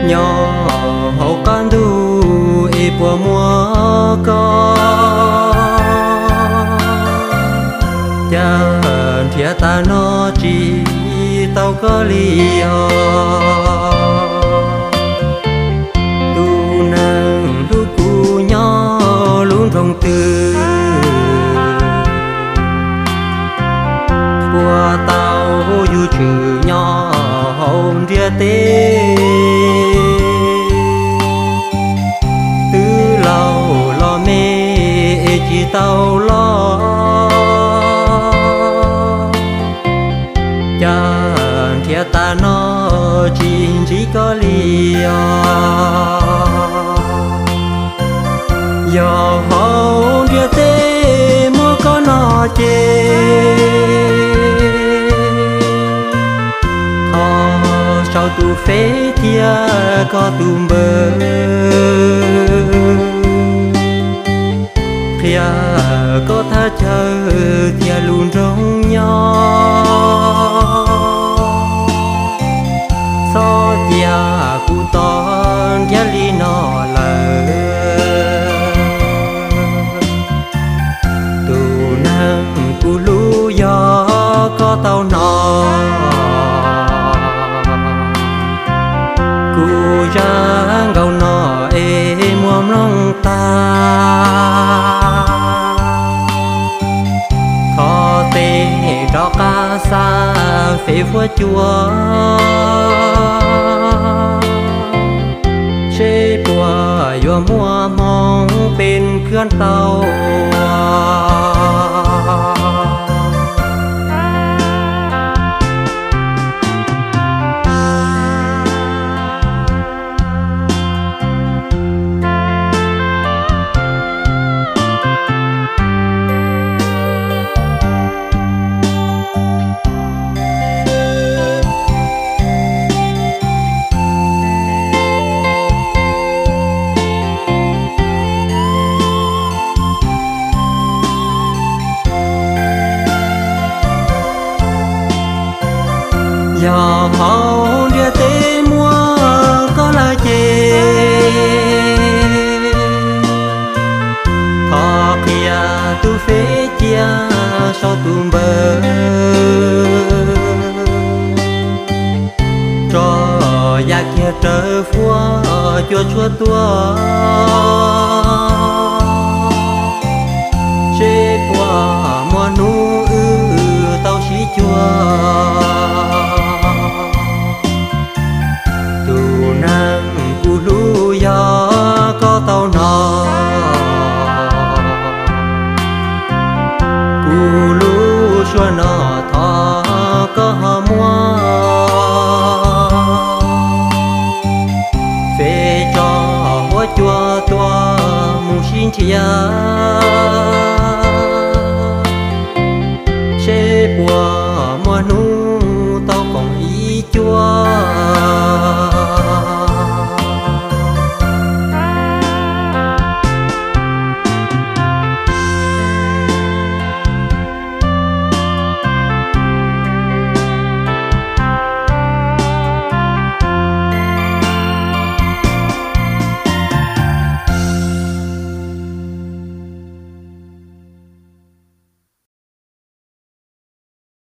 Nyob hauv qab ntuj es puas muaj koj, cas nrhiav tas no tsis tau koj li os. Tus neeg hlub kuv nyob lub nroog twg, puas tau yug tshwm nyob hauv ntiaj teb. Twb laus los me es tsis tau loj, cas nrhiav tas no tsis ntsib koj li os. Yog hauv ntiaj teb muaj koj no ces, thov sau tus fej thiab koj tus npawb, qhia koj thaj chaw thiab lub nroog nyob. Txhob cia kuv tos nrhiav li no lawm. Tus neeg kuv hlub yog koj tau hnov, kuv zaj nkauj no es muaj mloog tag. Thov tes rov qab xa fej huab cua, seb puas yuav muaj hmoo peb khwv tau. Yog hauv ntiaj teb muaj koj lawm ces, thov qhia tus fej cia sau tus npawb, tso ya kiag rawv huab cua tshuab tuaj, seb puas muaj hnub wb tau sib cuag. Tus neeg kuv hlub yog koj tau hnov, kuv lub suab no thov koj ho muab fej tso huab cua tuaj mus sib nrhiav, seb puas